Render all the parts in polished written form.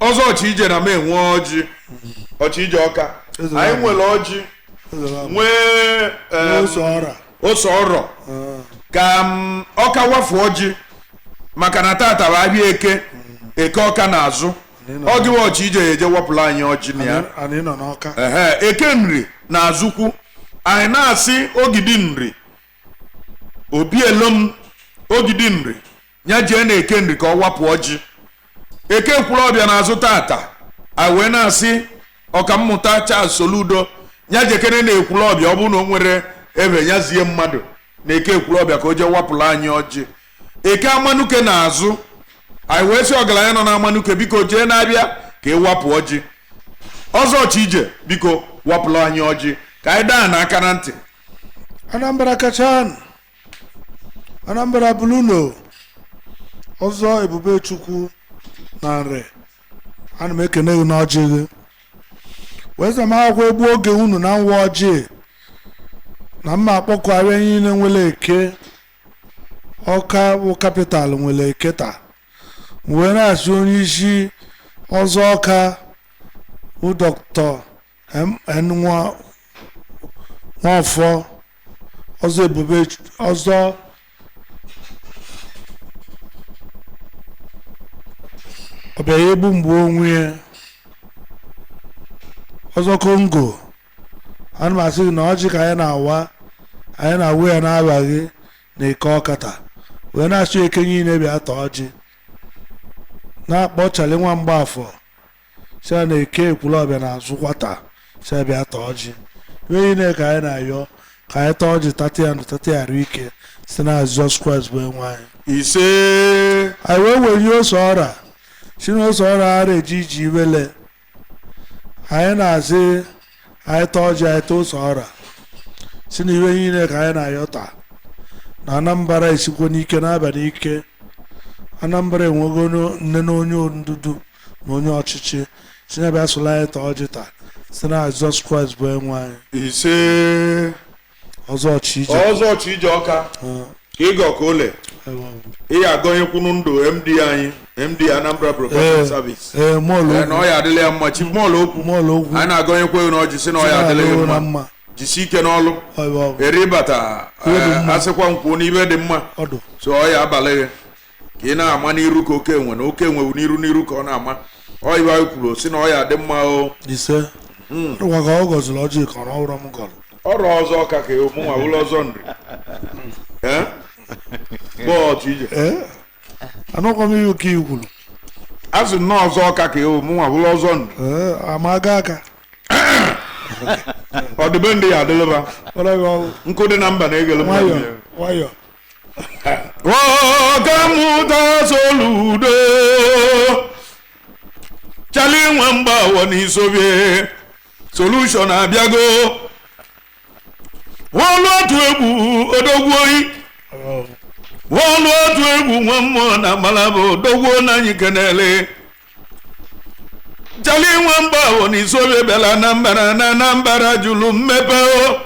Ọzọ Ọchịije na m enwe ọjị. Ọchịije Ọka, Eze anyị na-abụ. nwere ọjị, nwee ose ọra. Ose ọrọ ka m Ọka wafu ọjị, maka na tata bụ ahịa Eke. Eke Ọka na-azụ ọ gịwa Ọchịije ya eje wapụrụ anyị ọjị na ya. Anyị nọ n'Ọka. Ehe, Eke Nri na-azụkwu. Anyị na-asị Ogidi Nri, Obi Elom, Ogidi Nri ya jee na Eke Nri ka ọ wapụ ọjị. Eke Ekwulọbịa na-azụ tata. Anyị wee na-asị Ọkammụta Charles Soludo ya jekere na Ekwulọbịa. Ọ bụrụ na o nwere ebe, ya zie mmadụ na Eke Ekwulọbịa ka o jee wapụrụ anyị ọjị. Eke Amanuke na-azụ. Anyị wee sị ọgaranya nọ na Amanuke, biko jee na-abịa ka ị wapụ ọjị. Ọzọ Ọchịije, biko wapụrụ anyị ọjị ka anyị daa n'aka na ntị. Anambra kachanụ! Anambra buluno! Ọzọ Ebube Chukwu na Nri, ana m ekene gị n'ọjị gị, wee sị m akwụkwọ egbu oge unu na nwa ọjị na mma akpọkọgharị niile nwere eke. Ọka bụ capital nwere eke taa. Wee na-asị onye isi ọzọ Ọka bụ Dr. MN Nwafọ, ọzọ Ebube, ọzọ ọbịa ya egbu mgbe onwe ya, ọzọ Kongo, ana m asị gị na ọjị ka anyị na-awa, anyị na-awụ ya n'abalị na Eke Ọkata, wee na-achọ eke niile bịa taa ọjị, na-akpọ Chali nwa Mgbafọ, si ya na Eke Ekwulọbịa na-azụkwa taa, si ya bịa taa ọjị. Ihe niile ka anyị na-ayọ ka anyị taa ọjị, tata ya ndụ, tata ya arụ ike, site na Jizọs Kraịst bụ enwe anyị. Ise. Anyị wee welie ose ọra, si na ose ọra ara eji iji iwele. Anyị na-asị anyị taa ọjị, anyị taa ose ọra, si na iwe niile ka anyị na-ayọ taa na Anambra esikwo n'ike n'abalị ike. Anambra enwego nne na onye ndudu na onye ọchịchị, si na bịa sụla anyị taa ọjị taa, si na Jizọs Kraịst bụ enwe anyị. Ise. Ọzọ Ọchịije. Ọzọ Ọchịije Ọka, ka ịgọ ka ole ị ya agọnyekwunu ndụ MD anyị, MD Anambra Broadcasting Service. Ee, mọọlụ. Ee, na ọ ya adịla ya mma, Chief Mọọlụ Okwu. Mọọlụ Okwu. Anyị na-agọnyekwa gị n'ọjị, si na ọ ya adịla gị na mma. Mma. Jisi ike n'ọlụ. Eri ịbata. Ihe dị mma. Asịkwa nkwuo n'ibe dị mma. Ọdụ. So ọ ya abalị gị ka ị na-ama n'iru ka oke enwe, na oke enwe bụ n'iru n'iru ka ọ na-ama. Ọ ibe anyị kwuru si na ọ ya adị mma o. Ise. Dịkwa ka ọ gọziri ọjị ka ọ ọhụrụ m gọrọ. Ọrụ ọzọ Ọka ka mụnwa wụlụ ọzọ Nri. Ee, bọọchụ ije. Ee, anụkwa m ihe oke ikwuru. Azụ nnọọ ọzọ Ọka ka mụnwa wụlụ ọzọ Nri. Ee, ama aga aka. Ọdịbendị ya adịlịba. Ọrụ gị ọrụ. Nkụ dị na mba na-egele mmadụ. Nwayọ nwayọ. Ọkammụta Soludo, Chali nwa Mgbawọ n'isobie solution abịago, wọlụ otu egwu odogwu oyi, wọlụ otu egwu nwa mmụọ na Malaba odogwu na anyị kenele. Chali nwa Mgbawọ n'isobie bịara Anambra na Anambra jụrụ mmepe o.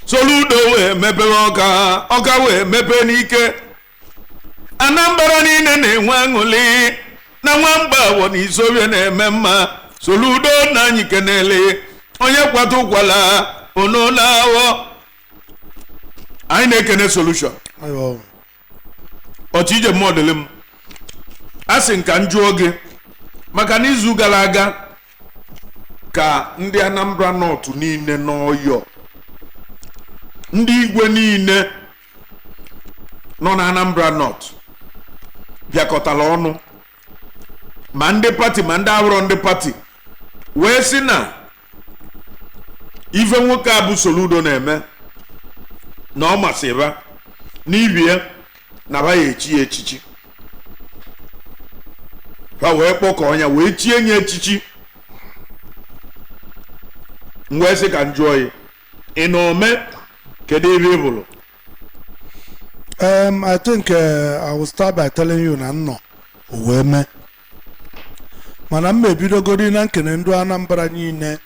Soludo wee mepere Ọka, Ọka wee mepee n'ike. Anambra niile na-enwe aṅụrị na nwa Mgbawọ na Isobie na-eme mma. Soludo na anyị kenele onye kwatụkwala ono na-awọ. Anyị na-ekene solution. Nwayọ. Ọchịije mmụọ dịrị m, a sị nka m jụọ gị, maka n'izu gara aga ka ndị Anambra North niile n'Ọyọ, ndị igwe niile nọ na Anambra North bịakọtara ọnụ, ma ndị party ma ndị abụrọ ndị party, wee sị na ife nwoke a bụ Soludo na-eme na ọ masịba n'ibie na ba ya echi ya echichi. Ha wee kpọkọọ ya, wee chie ya echichi. M wee sị ka m jụọ ya, ị na ome kedu ebe ị bụrụ? I think I will start by telling you na nnọ o wee mee, mana m ebidogori na nkene ndị Anambra niile,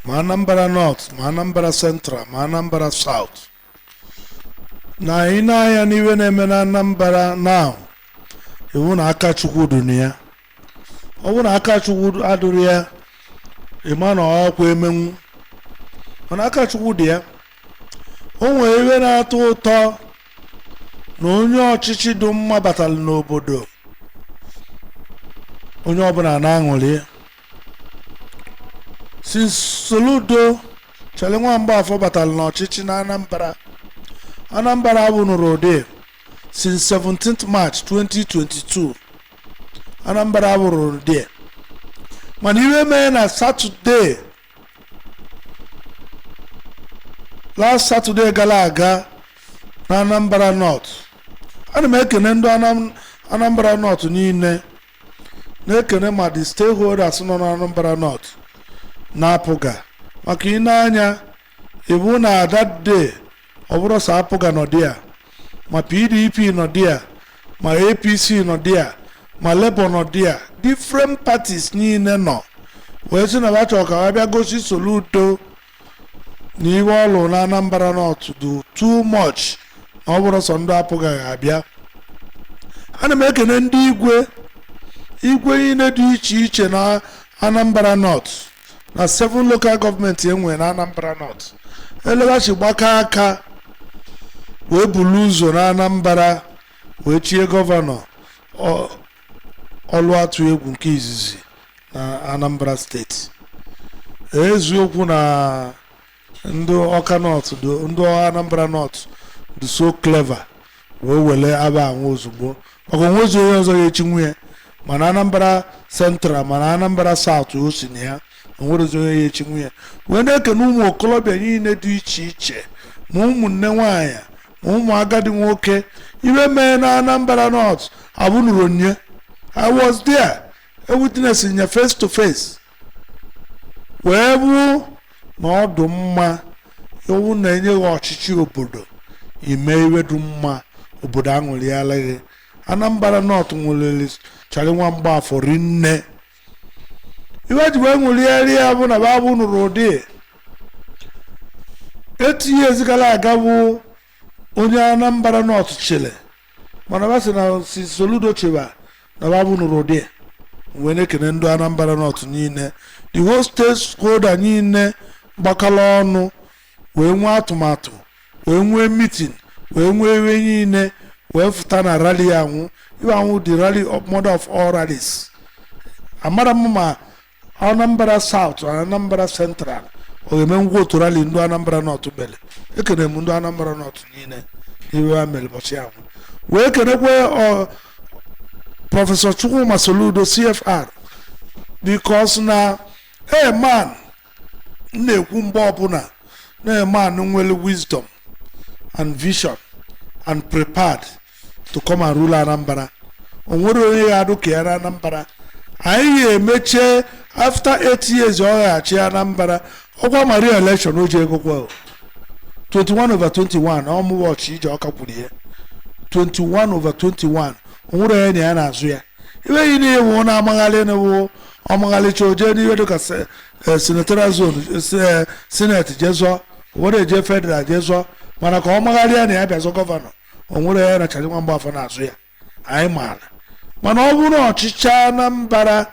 ma Anambra North, ma Anambra Central, ma Anambra South, na anyị na-anya n'iwe na-eme na Anambra now, iwu na aka Chukwu dị na ya. Ọ bụrụ na aka Chukwu adịrị ya, ịma na ọkwa emenwu, mana aka Chukwu dị ya. O nwere ihe na-atọ ụtọ na onye ọchịchị dị mma batara n'obodo, onye ọbụla na-aṅụrị. Since Soludo Charlie Nwa Mgbafọ batara n'ọchịchị na Anambra, Anambra abụnụrụ ụdị since 17th March 2022. Anambra abụrụ ụdị, mana ihe mee na Saturday, last Saturday gara aga na Anambra North. Ana m ekene ndị Anambra North niile, na-ekene ma the stakeholders nọ na Anambra North na-apụga maka ị na-anya ibu na that day. Ọ bụrụ sọ APGA nọ dị, ma PDP nọ dị, ma APC nọ dị, ma Labour nọ dị, different parties niile nọ wee sị na ba chọrọ ka ha bịa gosi Soludo na ihe ọlụ na Anambra North dị too much, na ọ bụrụ sọ ndị APGA abịa. Ana m ekene ndị igwe, igwe niile dị iche iche na Anambra North, na seven local government enwere na Anambra North. Eleghachi gbaka aka wee bulu ụzọ na Anambra wee chie governor ọlụ atụ egwu nke izizi na Anambra Steeti. Eziokwu na ndị Ọka North, ndị Anambra North dị so clever wee wele aba anwụ ozugbo, maka onwezi onye ọzọ ya echi nwunye, mana Anambra Central, mana Anambra South o si na ya, onwerezi onye ya echi nwunye. Wee na-ekene ụmụ okorobịa niile dị iche iche, ma ụmụnne nwaanyị, ma ụmụ agadi nwoke. Iwe mee na Anambra North abụnụrụ nye. I was there, a witness nye face to face, wee bụ na ọ dị mma owu na-enye gị ọchịchị obodo, ime iwe dị mma, obodo aṅụrịala gị. Anambra North nwere Charlie Nwa Mgbafọ rinne. Iwe ji wee ṅụrịarị ya bụ na babụ nụrụ ụdị 8 years gara aga bụ onye Anambra North chịrị, mana ba sị na si Soludo chịba na babụ nụrụ ụdị. Wee na-ekene ndị Anambra North niile, the whole stakeholder niile gbakọrọ ọnụ wee nwee atụmatụ, wee nwee meeting, wee nwee iwe niile, wee fụta na rally anwụ iwe anwụ, the rally of mother of all rallies. Amara m ma Anambra South na Anambra Central ọ ga-eme ngwa otu rally ndị Anambra North bele. Ekene m ndị Anambra North niile iwe ha mere ụbọchị ahụ, wee kenekwe Professor Chukwuma Soludo CFR, because na a man m na-ekwu mgbe ọbụla na a man nwere wisdom and vision and prepared to come and rule Anambra. O nwere onye ya adụ ka ya na Anambra anyị ga-emechie after 8 years ọ gaghachi Anambra. Ọkwa Maria election o ji egokwa o 21 over 21 ọmụwọchị ije ọka kwuru ya 21 over 21. O nwere onye na ya na-azụ ya iwe yi na-ewu na-amagharị na-ewu ọmagharịcha oje n'ihe dịka senatorial zone, senate jee zọọ, were eje federal jee zọọ, mana ka ọ magharịa na ya bịa zọ governor, o nwere ya na Charlie Nwa Mgbafọ na-azụ ya. Anyị maara, mana ọ bụrụ na ọchịchị Anambra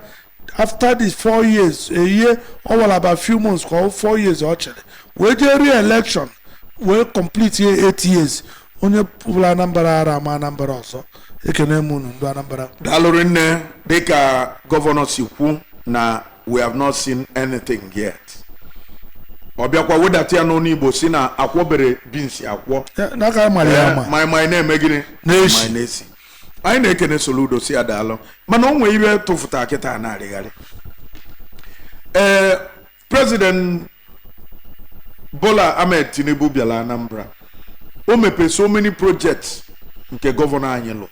after the 4 years a year, ọ nwere about few months ka ọ 4 years ọ chịrị, wee jee re-election wee complete ye 8 years, onye bụla Anambra ara ama Anambra ọzọ. Ekene m unu, ndị Anambra. Daalụrụ nne. Dịka governor si kwu na we have not seen anything yet, ọ bịakwa wedata ya n'ọnụ Igbo si na akwọbere beans akwọ. N'aka mara ya ama. Maị na-eme gịnị? Na-esi. Maị na-esi. Anyị na-ekene Soludo si ya daalụ, mana o nwee iwe tụfụta kịta na-arịgharị. Ee, President Bola Ahmed Tinubu bịara Anambra, o mepee so many projects nke governor anyị lụ,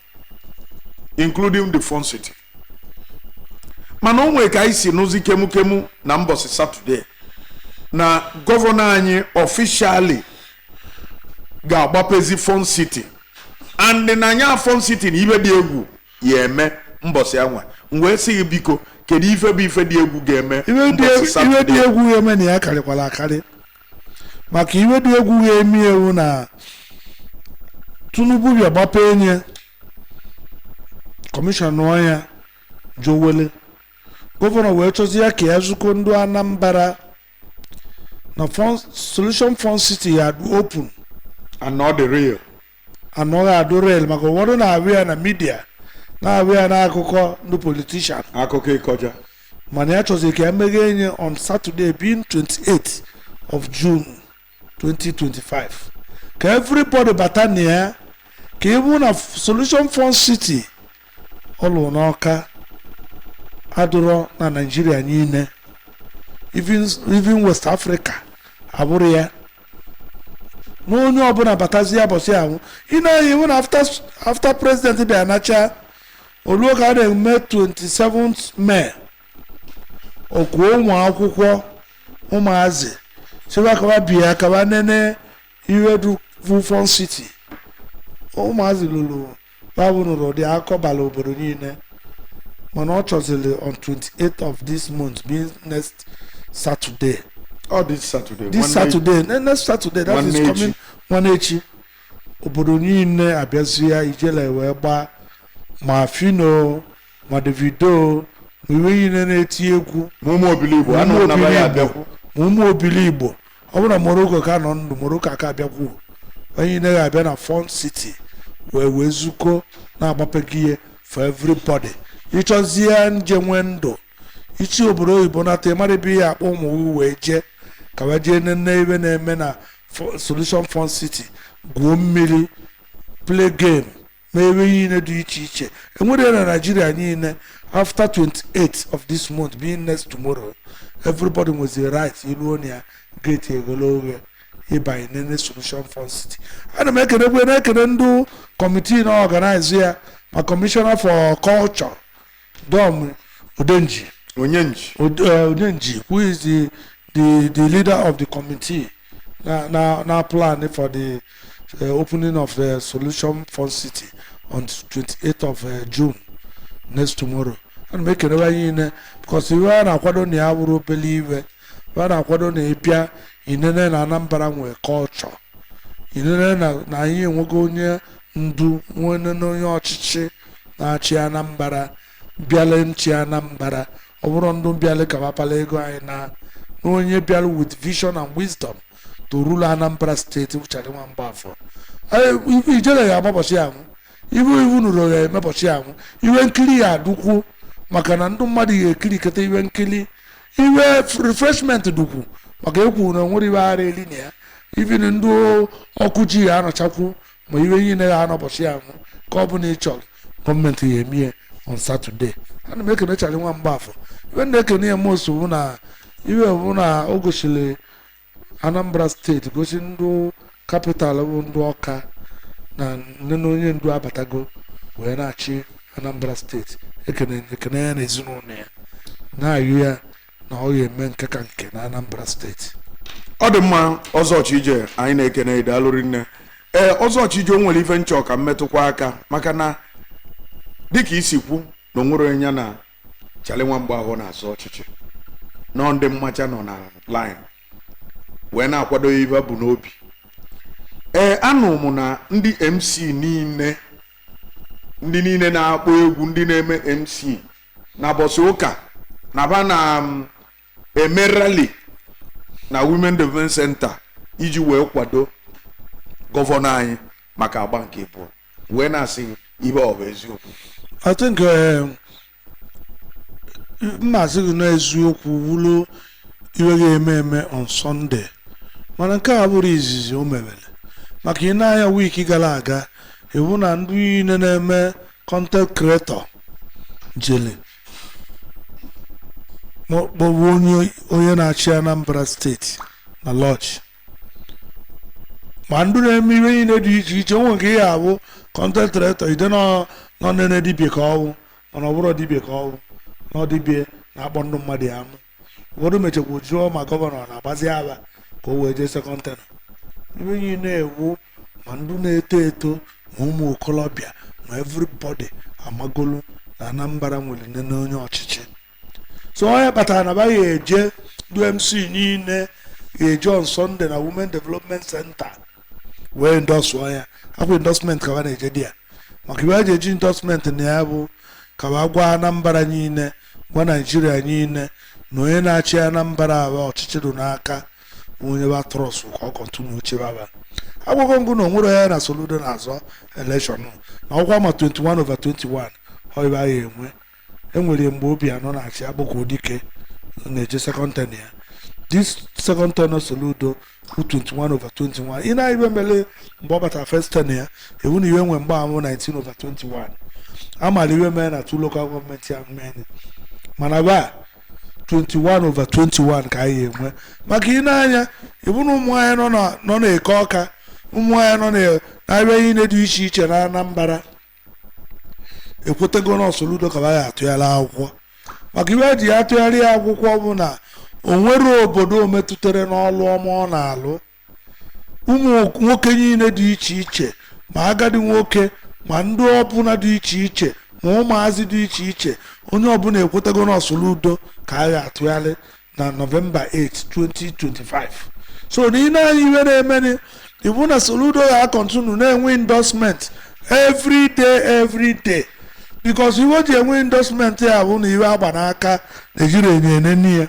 including the Fun City, mana o nwee ka anyị si nụzi kemukemu na mbọsị Saturday na governor anyị officially ga-agbapezi Fun City, and na anya Fun City na ife dị egwu ya eme mbọsị anwa. M wee sị gị, biko, kedu ife bụ ife dị egwu ga-eme iwe dị mbọsị iwe dị Saturday? Egwu ga-eme na ya karịkwara akarị, maka iwe dị egwu ga-emi ewu na Tinubu bịa gbapee nye commission ya jowele. Gọvanọ wee chọzi ya ka ya zukọ ndị Anambra na Solution Fun City ya dị open. And not the real. Anọghị adụ real, maka ụfọdụ na-abịa ya na media, na-abịa ya n'akụkọ ndị politician. Akụkọ ịkọja. Mana ya chọziri ka ya meghee nye on Saturday being 28 of June 2025, ka everybody bata na ya, ka ịbụ na Solution Fun City ọlụ n'Ọka adụrọ na Nigeria niile, even West Africa abụrụ ya, na onye ọbụla batazi ya bọsị ahụ. Ị na-anya iwu na after president bịa nacha oluo ka a na-eme 27th May, okwuo ụmụ akwụkwọ, ụmụazị sịba kaba bịa kaba nene ihe du Fun City. Ụmụazị lụrụ babụ nụrụ ụdị akọ bara obodo niile. Mana ọ chọziri on 28th of this month, being next Saturday. Ọ this Saturday. This Saturday, next Saturday, that is Nwanne echi. coming, nwanne echi, obodo niile abịazi ya. Ijele wee gbaa, ma Fino, ma Davido, ma iwe niile na-eti egwu. Ma ụmụ obili Igbo ma anụ ụmụ naba ya obili Igbo, abịakwu. Ma ụmụ obili Igbo. Ọ bụrụ na Morocco ka nọ ndụ, Morocco aka abịakwu. Onye niile ga-abịa na Fun City wee zukọ na-agbapego ihe for everybody. Ịchọzie nje nwee ndụ ichi obodo oyibo nata, ịmara ebe ihe akpọ ụmụ gị wee jee ka wee jee nene ebe na-eme na Solution Fun City, gwuo mmiri, play game, mee ebe niile dị iche iche enwere ya na Nigeria niile. After 28 of this month, being next tomorrow, everybody nwezi right iruo na ya, gate eghele oghe ịbanye nene Solution Fun City. Ana m ekenekwe, na-ekene ndị committee na organize ya, ma Commissioner for Culture, Dom Udenji. Onye nji. Odenji, who is the leader of the committee na plan for the opening of the Solution Fun City on 28th of June, next tomorrow. Ana m ekenewe anyị niile, because iwe a na-akwado na ya bụrụ obele iwe. Iwe a na-akwado na ịbịa inene na Anambra nwee culture, inene na anyị enwego onye ndu, nwee nene onye ọchịchị na-achị Anambra, bịala nchi Anambra. Ọ bụrụ ndụ bịala ka mapala ego anyị na onye bịara with vision and wisdom to rule Anambra State, Charlie Nwa Mgbafọ. Ijele ga-agbabọchị anwụ, iwu iwu nụrụ ga-emebọchị anwụ. Iwe nkiri ya adụkwu, maka na ndụ mmadụ ga-ekirikọta iwe nkiri, iwe refreshment dukwu, maka ekwu na onwere iwe aghara eli na ya. Even ndị ọkụ ji ya anọchakwu, ma iwe niile ga-anọbọchị anwụ ka ọ bụ na ị chọrọ, gọọmenti ga-eme ya on Saturday. Ana m ekene Charlie Nwa Mgbafọ. Iwe na-ekene ya most bụ na iwe bụ na o gosiri Anambra Steeti, gosi ndị capital bụ ndị Ọka na nne na onye ndu abatago wee na-achị Anambra Steeti. Ekene ekene ya na ezinụlọ ya, na-ayụ ya na ọ ga-eme nke ka nke na Anambra Steeti. Ọ dị mma, ọzọchi ije, anyị na-ekene daalụrị nne. Ee, ọzọchi ije, o nwere ife nchọ ka m metụkwa aka, maka na dịka isi kwu na onwere onye ya na Charlie Nwa Mgbafọ na-azọ ọchịchị nọ, ndị mmacha nọ na line wee na-akwado ya ife bụ n'obi. Ee, anụ m na ndị MC niile, ndị niile na-akpọ egwu, ndị na-eme MC na bọsị ụka na ba na eme rally na Women Development Center iji wee kwado gọvanọ anyị maka agba nke ịbụọ, wee na-asị ibe ọ bụ eziokwu? I think mma asị gị n'eziokwu wulu iwe ga-eme eme on Sunday, mana nke a bụrụ izizi o mewere, maka ị na-anya week gara aga, iwu na ndị niile na-eme content creator jele kpọgbuo onye na-achị Anambra Steeti na lodge, ma ndị na-eme ihe niile dị iche iche. Onwe nke ihe abụ content creator ide nọ nene dibịa ka ọwụ, mana ọ bụrụ dibịa ka ọwụ na ọ dibịa na-akpọ ndị mmadụ ya amụ. Ụfọdụ mechakwa jụọ ma gọvanọ na-agbazi agha ka o wee jee second tenure. Ibe niile ewu, ma ndị na-eto eto, ma ụmụ okorobịa, ma everybody amagolu na Anambra nwere nene onye ọchịchị. So onye kpatara na baghị eje, ndị MC niile ga-eje on Sunday na Women Development Center wee endorse ya. Akwa endorsement ka ba na-eje dị ya, maka iwe eji eji endorsement na ya bụ ka ba gwa Anambra niile Gwa Naijiria niile na onye na-achị Anambra aba ọchịchị dị n'aka onye ba trust ka ọ continue chịbaba. Agwagwo ngụ na onwere ya na Soludo na-azọ election na ọkwa ma 21 over 21 ọ ibe agha enwe enwere mgbe Obianọ na-achị Akpọkụ Dike na-eje second term ya. This second term Soludo bụ 21 over 21. Ị na ibe mele mgbe ọ batara first term ya, ewu na iwe nwe mgbe ahụ 19 over 21. Amara iwe mere na two local government ya mmeni, mana ba 21 over 21 ka anyị enwe, maka ị na-anya ịbụ na ụmụ anyị nọ na-eke ọka, ụmụ anyị nọ n'ahịa niile dị iche iche na Anambra ekwetego na Soludo ka ya atụgharị akwụkwọ, maka iwe eji ya atụgharị ya akwụkwọ bụ na o nwere obodo o metụtara n'ọlụ ọma ọ na-alụ. Ụmụ nwoke niile dị iche iche, ma agadi nwoke, ma ndị ọbụla dị iche iche, ma ụmụazị dị iche iche, onye ọbụla ekwetego na Soludo ka a ga-atụgharị na Nọvemba 8, 2025. So na ị na-anya iwe na-emeni iwu na Soludo ga-a continue na-enwe endorsement every day, every day, because iwe o ji enwe endorsement ya bụ na iwe agba n'aka na-ejiri enyo enene ya.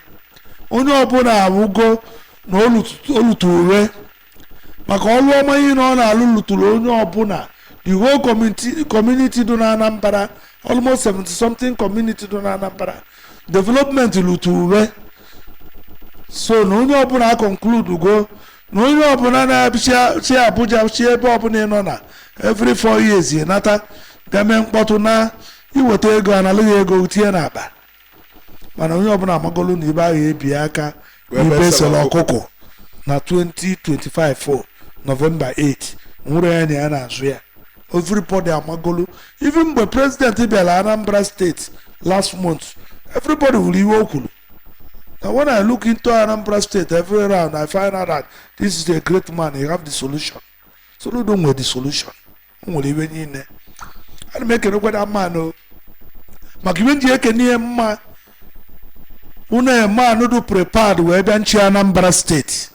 Onye ọbụla abụgo na olutu uwe maka ọlụ ọma ihe na ọ na-alụ luturu onye ọbụla. The whole community dị na Anambra, almost 70 something community dị na Anambra, development lutu uwe. So na onye ọbụla conclude go na onye ọbụla na-abịa si Abuja, si ebe ọbụla ị nọ na every 4 years ị nata bịa mee mkpọtụ na iweta ego, analụghị ego tinye n'akpa, mana onye ọbụla amagolu na ibe ahụ ebi aka wee n'ibe besara sere ọkụkọ. Ọkụkọ na 2025 November 8 nwụrụ ya na ya na-azụ ya. Everybody amagolu. Even mgbe president bịara Anambra State last month, everybody hụrụ iwe o kwuru na when I look into Anambra State every round, I find out that this is a great man. He have the solution. Soludo nwere the solution, o nwere iwe niile. Ana m ekenekwa that man o, maka iwe nji ekene ihe mma unu man dị prepared wee bịa nchi Anambra State.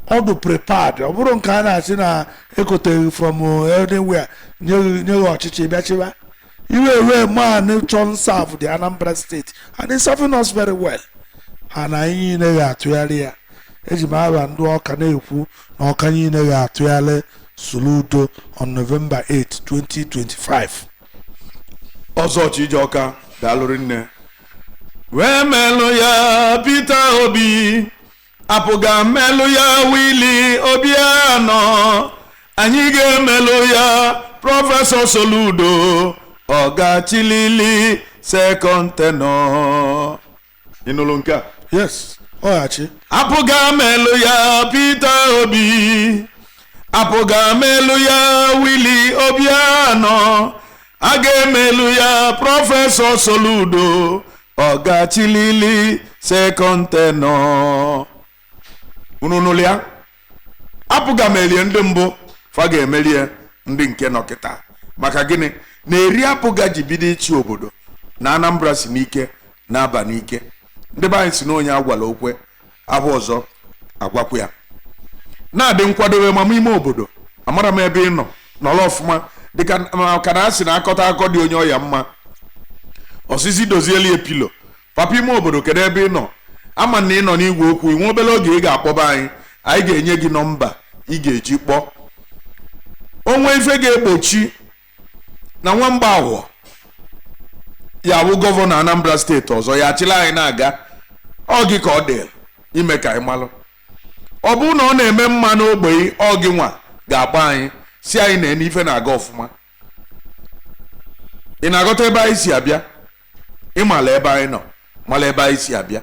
Ọ dị prepared. Ọ bụrụ nke a na-asị na ekoteghị from anywhere nye gị ọchịchị bịa chịba iwe ewe. Man chọn serve the Anambra State and he's serving us very well, and anyị niile ga-atụgharị ya. Eji m aba ndị Ọka na-ekwu na Ọka niile ga-atụgharị Soludo on November 8, 2025. Ọzọ Chijioka, daalụrị nne. Wee melụ ya Peter Obi, apụga melụ ya Willie Obianọ, anyị ga-emelụ ya Professor Soludo, ọgachilili second tenure. Ị nụrụ nke a? Yes, ọghachi. Apụga melụ ya Peter Obi, apụga melụ ya Willie Obianọ, a ga-emelụ ya Professor Soludo, ọgachilili second tenure. Unu nụrụ ya? Apụga melie ndị mbụ, fa ga-emerie ndị nke nọ kịta. Maka gịnị na eri apụga ji bido ịchị obodo na Anambra si n'ike na-aba n'ike. Ndị be anyị si na onye agwala okwe ahụ ọzọ agwakwu ya na-adị nkwadobe. Ma ime obodo, amara m ebe ị nọ nọrọ ọfụma, dịka maka na a sị na akọta akọ dị onye ọya mma osisi dozielu ya pillow. Papa ime obodo, kedu ebe ị nọ? Ama na ị nọ n'igwe okwu inwe obere oge ị ga-akpọba anyị. Anyị ga-enye gị nọmba ị ga-eji kpọọ onwe ife ga-egbochi na nwamba awọ ya bụ governor Anambra State ọzọ ya achịla anyị na-aga. Ọ gị ka ọ dị ime ka anyị malụ. Ọ bụrụ na ọ na-eme mma n'ogbe, ọ gị nwa ga-akpọ anyị si anyị na-ene ife na-aga ọfụma. Ị na-aghọta ebe anyị si abịa? Ịmala ebe anyị nọ, mala ebe anyị si abịa.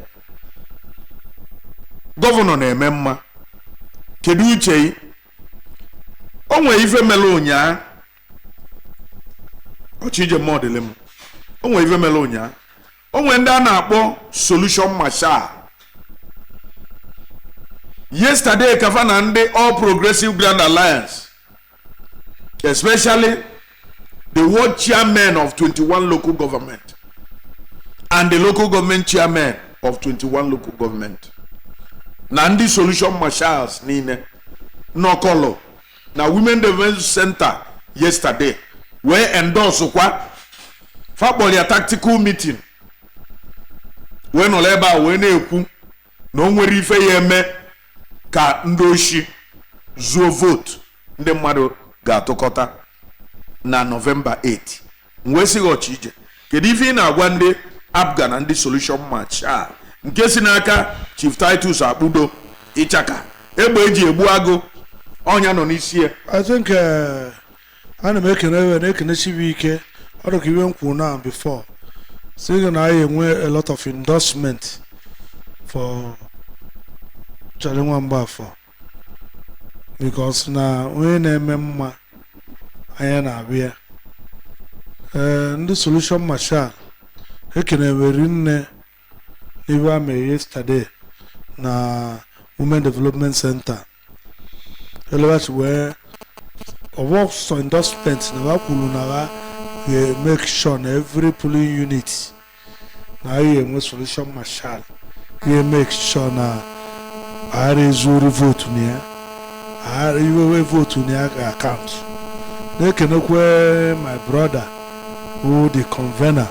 Governor na-eme mma, kedu uche ị? O nwere ife mere ụnyaa ọchịje mmụọ m. O nwere ife mere ụnyaa. O nwere ndị a na-akpọ Solution Marshal. Yesterday kafa na ndị All Progressive Grand Alliance, especially the ward chairman of 21 local government and the local government chairman of 21 local government na ndị Solution Marshals niile nọkọlụ na Women Development Center yesterday wee endorse kwa. Fakpọrọ ya tactical meeting. Wee nọrọ ebe a wee na-ekwu na o nwere ife ya eme ka ndị oshi zuo vote ndị mmadụ ga-atụkọta na Nọvemba 8. M wee sị gị, ọchị ije, kedu ife ị na-agwa ndị APGA na ndị Solution Marshal nke si n'aka Chief Titus Akpudo Ịchaka, egbe eji egbu agụ ọnya nọ n'isi ya? I think ana m ekene ewe na-ekene chibu ike. Ọ dị ka iwe m kwuru na before, sị gị na anyị enwe a lot of endorsement for Charlie Nwa Mgbafọ, because na onye na-eme mma anya na-abịa. Ee, ndị Solution Marshal, ekene weri nne n'iwe a mere yesterday na Women Development Center. Elewachi wee ọwọ sọ endorsement na wa kwuru na wa ga-make sure na every polling unit na anyị enwe Solution Marshal ga-make sure na aghara ezuori vote na ya, aghara iwewe vote na ya ga account. Na-ekenekwe my brother who the convener,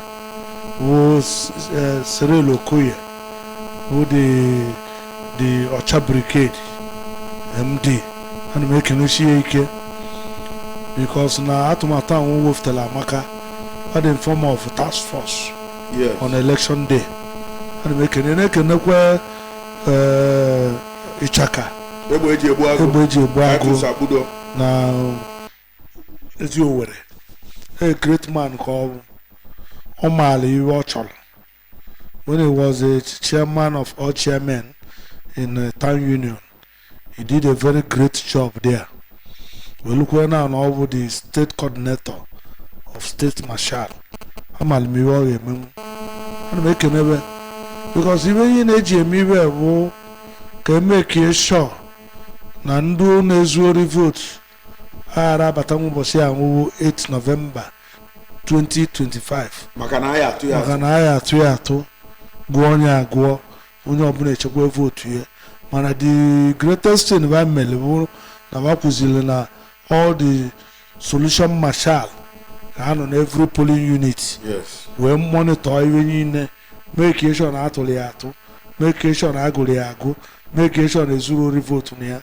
who Cyril Okoye, who the Ọcha Brigade MD. Ana m ekenesi ya ike because na atụmatụ ahụ wefutara amaka. Ọ dị in form of task force on election day. Ana m ekene, na-ekenekwe Ịchaka, egbe eji egbu agụ, egbe eji egbu agụ, Titus Akpudo, na ezi Owere. A great man ka ọ bụ. Ọ maara ihe ọ chọrọ. When he was a chairman of all chairmen in the town union, he did a very great job there. Welukwe na na ọ bụ the state coordinator of state marshal, amaara m ihe ọ ga-emenwu. Ana m ekenebe because ibe ihe na-eji eme ibe bụ ka emekie sure na ndị na-ezu ori vote aghara abata ụbọchị anwụwo 8 November 2025. Maka na anyị atụ ya maka atụ. Na anyị atụ ya atụ, gụọ onye agụọ, onye ọbụla echekwa vote ya. Mana the greatest thing ba mere bụ na ba kwuziri na all the solution marshal ka ha nọ na every polling unit wee monitor ihe niile, make sure na atụrụ ya atụ, make sure na agụrụ ya agụ, make sure na ezuru ori vote na ya.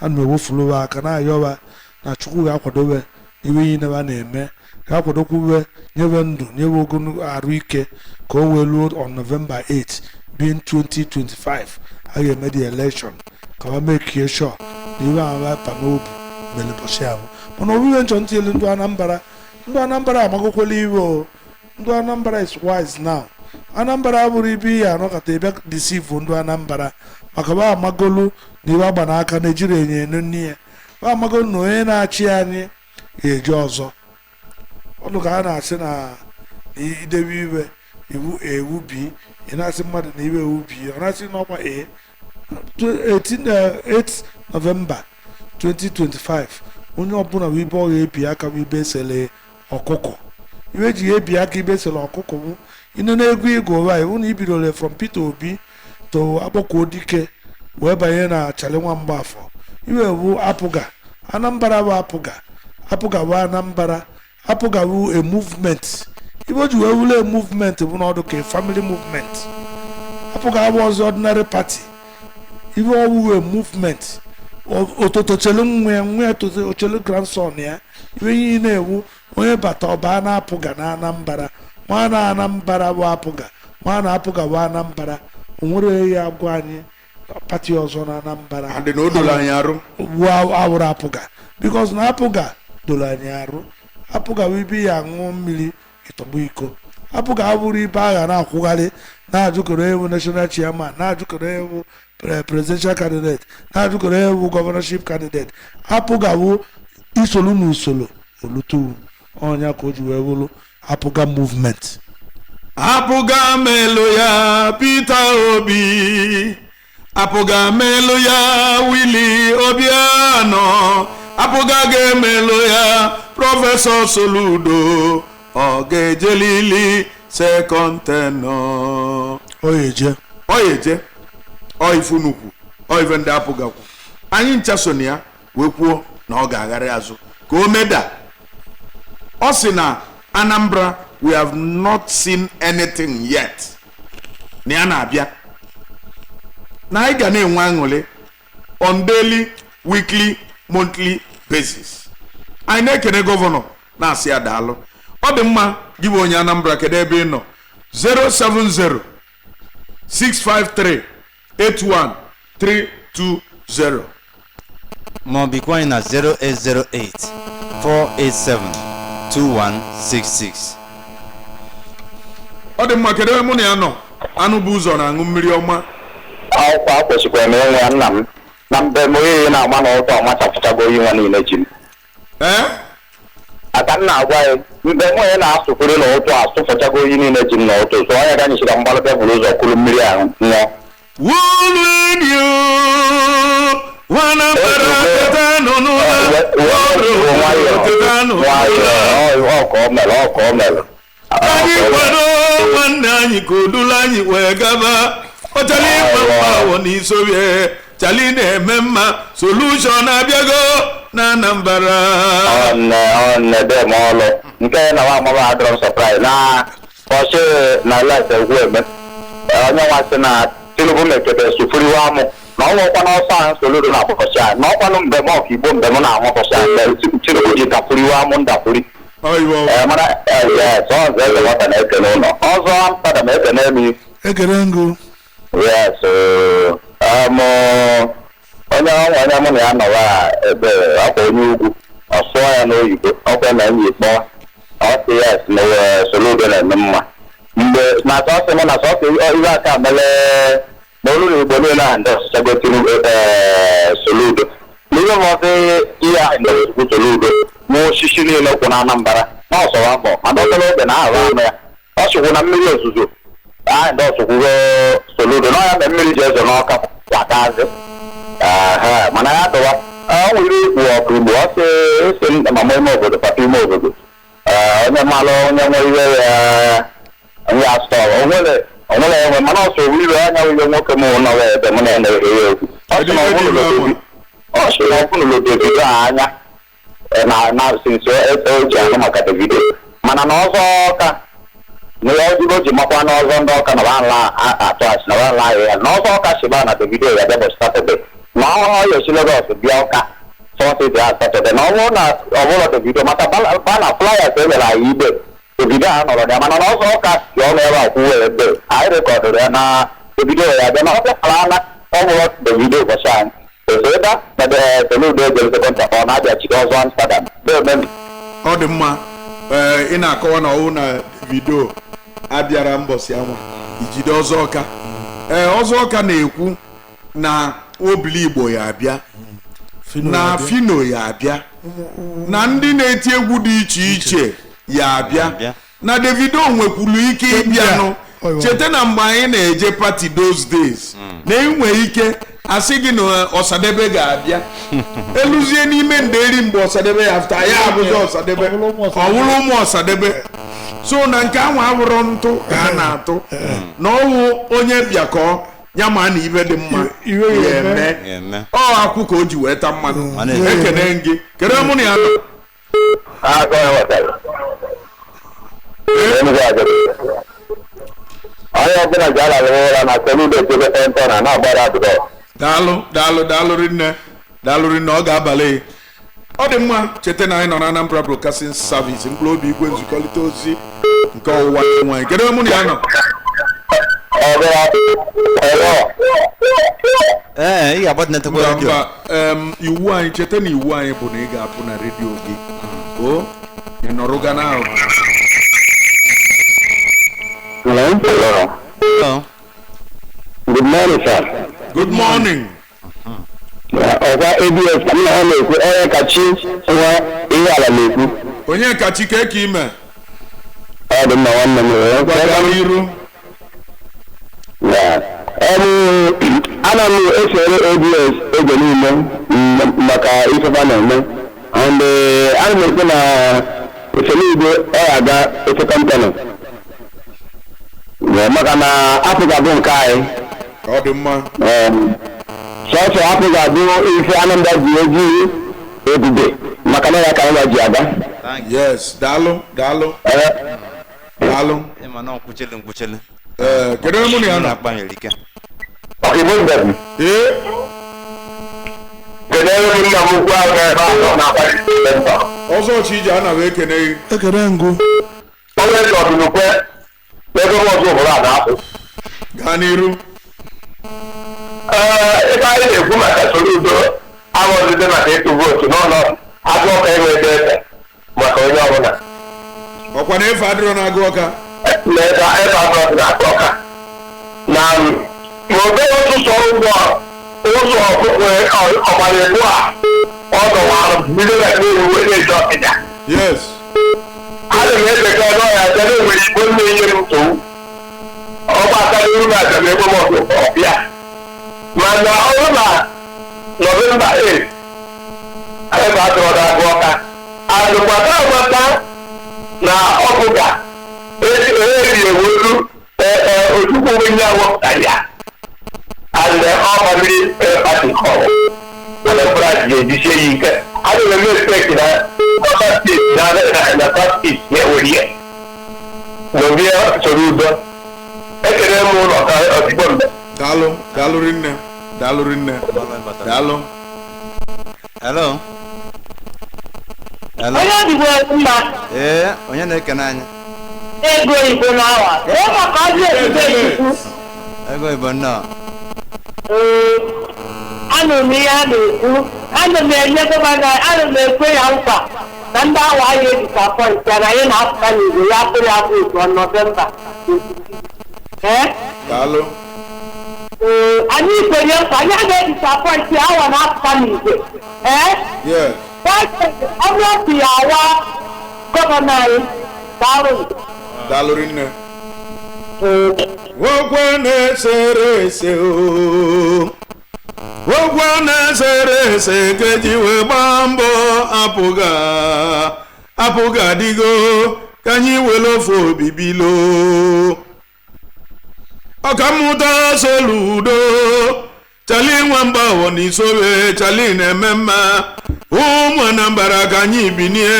Ana m ewefuluwe aka na-ayọba na Chukwu ga-akwadobe iwe niile ba na-eme, ga-akwadokwuwe, nyewe ndụ, nyewe ogologo arụ ike, ka o wee luo on November 8 being 2025 a ga-eme the election, ka ba make sure na iwe ahụ pa n'obu mere ụbọchị ahụ. Mana obiwe nchọ ntị elu, ndụ Anambra, ndụ Anambra amagokwala iwe o. Ndụ Anambra is wise now. Anambra abụrụ ibe ihe anọkọta ịbịa deceive ndụ Anambra, maka ba amagolu na iwe agba n'aka na-ejiri enyo enu nne ya. Ba amagolu na onye na-achị anyị ga-eji ọzọ ọnụ ka a na-asị na idebe iwe iwu ewu bi. Ị na-asị mmadụ na iwe ewu bi, ọ na-asị n'ọkwa a 8 November 2025, onye ọbụla bụ ibe ọ ga-ebi aka bụ ibe esele ọkụkọ. Iwe eji ebi aka ibe esele ọkụkọ bụ inene egwu ịgụ ụwa iwu na ibidore from Peter Obi to Akpọkuo Dike wee banye na Charlie Nwa Mgbafọ. Iwe bụ APGA. Anambra bụ APGA, APGA bụ Anambra, APGA bụ a movement. Ibe o ji wee wule a movement bụ n'ọdụ ka a family movement. APGA abụ ọzọ ordinary party, ibe ọwụwe a movement. Ototo chelu nwa ya, nwa ya toto ochelu grandson ya. Ibe ihe na-ewu onye bata ọba na APGA na Anambra, nwa na Anambra bụ APGA, nwa na APGA bụ Anambra. O nwere ya agwa anyị party ọzọ na Anambra. Adị na o doro anyị arụ. Wu awụrụ APGA, because na APGA doro anyị arụ. APGA bụ ibe ya aṅụ mmiri ịtọgbu iko. APGA abụrụ ibe agha na-akwụgharị na-ajụkọrọ ewu national chairman, na-ajụkọrọ ewu presidential candidate, na-ajụkọrọ ewu governorship candidate. APGA bụ isolu n'usoro olutuwu ọnya ka o ji wee bụrụ APGA movement. APGA melụ ya Peter Obi, APGA melụ ya Willie Obianọ, APGA ga-emelụ ya Professor Soludo. Ọ ga-ejelili second tenure. Ọ ya eje. Ọ ya eje. Ọ ife nnukwu, ọ ife ndị APGA kwu, anyị ncha so na ya wee kwuo na ọ ga-agharị azụ ka o meda. Ọ sị na Anambra, we have not seen anything yet. Na ya na-abịa na anyị ga na-enwe aṅụrị on daily, weekly, monthly basis. Anyị na-ekene gọvanọ, na-asị ya daalụ. Ọ dị mma. Gị bụ onye Anambra, kedu ebe ị nọ? 070 653 81320. Ma ọ bikwa anyị na 0808 487 2166. Ọ dị mma. Kedu ebe mụ na ya nọ? Anụ bụ ụzọ na-aṅụ mmiri ọma. Akwụkwọ akwụsịkwara m ịnwe nna m na mbe m oyi na-agba n'ụtọ ọmachapụchago oyi nwa niile ji m. Ee. Aka m na-agwa ya, mgbe m onye na-asụkwuru n'ụtụ asụfụchago oyi niile ji m n'ụtụ, so onye ga nyechara mgbalụ bịa ụzọ kuru mmiri ahụ nwụọ. Wulwinyo Anambra, tetanụ n'ụra ọrụ, tetanụ n'ụra. Ọ ka o mere, ọ ka o mere. Anyị kwado nwanne anyị ka odula anyị wee gaba. Ọ chọrọ ịma mma awọ n'isobie chali na-eme mma. Solution abịago na Anambra. Ọnne ọnne dem ọlụ nke na nwa amama adọrọ m surprise na ọchị na let egwu eme onye nwa sị na Tinubu mekebe sufuriwa amụ na ọ nwekwa n'ọsọ ahụ Soludo na agbọkọsị ahụ na ọkwanụ mbem ọka igbo mbem na-ahụ ọkọsị ahụ mgbe Tinubu ji dafuriwa amụ ndafuri. Oyibo. Ee, mana yes, ọzọ eze nwata na-ekene ụlọ ọzọ Amsterdam ekene mi. Ekele ngụ. Yes, onye ọnwa onye mụ na ya nọwa ebe ọkwa onye ugwu, ọ sụọ ya n'oyibo, ọkwa na enyi kpọọ, ọ sị yes na Soludo na-eme mma mgbe na sọsị mụ na sọsị iwe aka mere na olu na igbo niile a ndị ọsịchago Tinubu Soludo n'ihe m ọsị ihe a ndọrọchukwu Soludo na osisi niile kwụ na Anambra na ọsọwa mbọ mana obere oge na ahụ anụ ya ọ sịkwụ na mmiri ozuzo anyị ndị ọsụkwugo Soludo na ọya mgbe mmiri ji ezo n'ọka kwataazị. Ehe, mana ya dọwa ọ nwere ikwu ọkụ igbo, ọ sị esi mama ime obodo, papa ime obodo. Ee, onye malụ onye nwe ihe ya nwe asọ onwere onwere enwe, mana ọsọ iwe anya iwe nwoke m nọrọ ebe mụ na ya na-ehe ya okwu. Ọ sị na ọ sị na ọbụnụlụ Davido a anya na sinsi o ji ahụ maka Davido, mana na ọzọ ọka na ya ozugbo ji makwa na ọzọ ndị ọka na ala atụ asị na ala ahịa na ọzọ ọka si ba na Davido ya bịa bụ Saturday na ọhụrụ ya esi Lagos bịa ọka sọsị dị Saturday na ọ bụrụ na ọ bụrụ Davido maka bana flyers e nyere anyị igbe Davido a nọrọ ya, mana na ọzọ ọka si ọnụ ebe a kwuwe ebe anyị rekọdụrụ ya na Davido ya bịa na ọ bịakwara ana ọ bụrụ Davido ụbọchị anyị ebe na Soludo ejere second ọ na-abịachiri ọzọ Amsterdam ebe. Ọ dị mma. Ee, ị na-akọwa na ọwụ na Davido abịara mbọsị anwa ijide ọzọ ọka. Ee, ọzọ ọka na-ekwu na obili igbo ya abịa na Fino ya abịa na ndị na-eti egwu dị iche iche ya abịa abịa. Na Davido nwekwuru ike ịbịanụ. Oyo. Cheta na mgbe anyị na-eje party those days na enwe ike asị gị na Ọsadebe ga-abịa eluzie n'ime nderi mgbe Ọsadebe ya after ya abụzi Ọsadebe. Ọ bụrụ ụmụ Ọsadebe. Ọ bụrụ ụmụ Ọsadebe. So na nke ahụ abụrụ ntụ ka a na-atụ na ọwụ onye bịakọ ya ma na ibe dị mma Iwe ya ya eme. eme. Ga-eme. Ọ akwụ ka o ji wee ta mmanụ. Ọ na-eme. Ekene gị. Kedu ebe mụ na ya nọ? Aka onye wetara. Enugu ajọrọ. Onye ọbụla ji alalụ ụra na Soludo echebe tentọ na na-agbara adụrọ. Daalụ, daalụ, daalụ rinne, daalụ rinne. Ọ ga-abalị. Ọ dị mma. Cheta na anyị nọ na Anambra Broadcasting Service, mkpụrụ obi igwe nzukọrịta ozi nke ọwụwa anyanwụ anyị. Kedu ebe mụ na ya nọ? Ọbụla ọrụ. Ee, ị ga-agbatinyetekwa Mba. redio. Mba, iwu anyị, cheta na iwu anyị bụ na ị ga-apụ na redio gị o ị nọrụga na ahụ. Hello. Hello. Good morning, sir. Good morning. Ọkwa ABS ka m na ha na-ekwu, onye kachi nwa ihe ala na-ekwu. Onye kachi ka eke ime? Ọ dị mma, nwanne m. Gwagara iru. Ya. Ana m esere ABS oge niile maka ifefa na-eme and ana m ekwu na Soludo ọ ga-aga ofe kọmpanị maka na Afrịka bụ nke anyị. Ọ dị mma. Sọsọ Afrịka bụ ife Anambra ji eji ebube maka na ya ka anyị ji aga. Thank you. Yes, daalụ, daalụ. Ee. Daalụ. Ịma na nkwuchele nkwuchele. Ee, kedu onye mụ na ya nọ? Na-akpa anyị erike. Ọkaigbo mbem. Ee. Kedu ebe nna m ukwu ahụ ebe ahụ na-akwalite mba? Ọzọ Chije, ana m ekene gị. Ekene ngụ. Onye eze ọdịnukwe n'ebe m ọzọ obodo a na-apụ. Gaa n'iru. Ee, ebe anyị na-ekwu maka Soludo aghọzide maka ịtụ vootu n'ụlọ agụ ọka enweta eze maka onye ọbụla. Ọkwa na efe adịrọ na-agụ ọka. Na ebe ebe agụ na agụ ọka na ma obere ụtụtụ ụzọ ụzọ ọkpụkpụ ọgbara ebu a ọ dọwara bido na n'ihu wee na-eji ọkịja. Yes. Ana m ebeka ebe ọya aja na enwere igbo na-enye m nsogbu ọgbata n'ihu na aja na egbe m ọgụ ọbịa, mana ọrụ na Nọvemba 8 ebe atụrụ na-agụ ọka adụkwata agbata na ọbụga eri ewolu ojukwu onye awọpụtara ya and ọ family party kọrọ Anambra ji ejisie ya ike. Ana m eme expect na ọba steeti na south east ya ewere ya n'obi Soludo. Ekele m ụlọ ka ozigbo mgbe. Daalụ, daalụ rinne, daalụ rinne, daalụ. Hello, hello. Onye odibo mma. Ee, onye na-ekene anyị? Ego igbo n'awa ee maka ọdị ebube Chukwu. Ego Igbo, nnọọ. Ee, anụrụ m ihe a na-ekwu. Ana m enye gọvanọ, ana m ekwe ya nkwa na ndị awa anyị edisapọint ya na anyị na-apụta n'igwe ya akpụrụ ya votu on Nọvemba. Ee. Daalụ. Ee, anyị kwenye nkwa anyị agaghị edisapọint ya, awa na-apụta n'igwe, ee. Yes. Ọ bụrụ ya awa gọvanọ anyị, daalụ. Daalụ rinne. Okwu na-esere ese o, okwu na-esere ese ka eji wee gbaa mbọ apụga apụga adịgo ka anyị were ofe obibilo. Ọkammụta Soludo, chali nwamba wọ n'isobe chali na-eme mma. Ụmụ Anambra, ka anyị binie,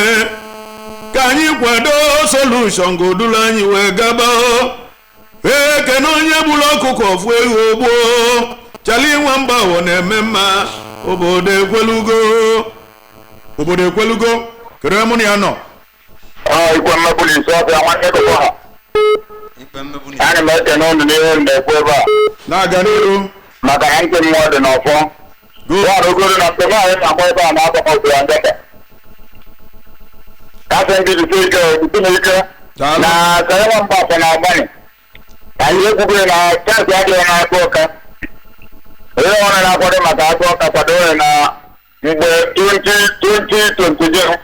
ka anyị kwado solution godulu anyị wee gaba. Ekene onye gburu ọkụkọ fụ ewu gboo. Chali nwamba wọ na-eme mma, obodo ekwelugo, obodo ekwelugo. Kedu ebe mụ na ya nọ? Ikwe mmegbu na isi ọbịa nwanne gọvanọ. Ikpe mmegbu na Ana m ekene unu n'ihe m na-ekwu ebe a. Na-aga n'iru. Maka na ntị mmụọ dị n'ọfọ. Go. Ya rụgoro na mgbe anyị na-agba ebe a na-agbakọ ya ndeka kasị ndị jisi ike jisi na ike. Daalụ. Na sarịwa mgbapụ na agbani ka anyị ekwugoro na chansị adịghị na-akụ ọka. Onye ọrụ na-akwado maka akụ ọka kwado ya na mgbe 2020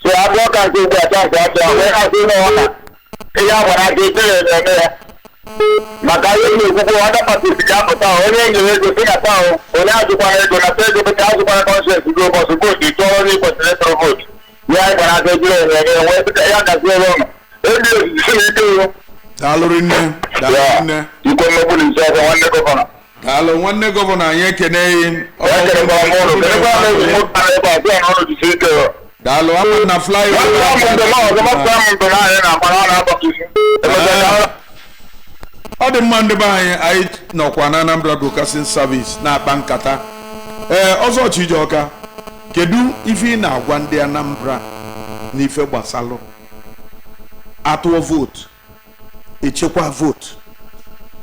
so akụ ọka nke ugbu a chansị adịghị wee na-asị ụlọ ọka ihe a gwara aka echere na-eme ya maka ihe na-ekwukwu ọda patis ga-apụta. Onye nyere ego si na taa, onye azụkwara ego na ego bụta azụkwara conscience gị ụbọchị vootu tụọrọ onye kwesịrị ịtụrụ vootu ya. Anyị gwara aka ejiri enye enye wee ya gaziere ụnụ ebi osisi na ike iwu. Daalụ rinne, daalụ rinne. Ikwe mmegbu na isi ọzọ nwanne gọvanọ. Daalụ, nwanne gọvanọ, anyị ekeneghị. Ekerekwara m ụnụ, kenekwara m ezi nwoke ahụ ebe a sị ya na ụnụ jisi ike. Daalụ, ama na flyover. Nwanne m ndụm ọzọ mapụta m ndụm anyị na-akpa na ọ na-agbakọ isi emechaa. Ọ dị mma, ndị be anyị, anyị nọkwa na Anambra Broadcasting Service na-akpa nkata. Ee, ọzọ Chijioka, kedu ife ị na-agwa ndị Anambra n'ife gbasalụ atụọ vootu, echekwa vootu?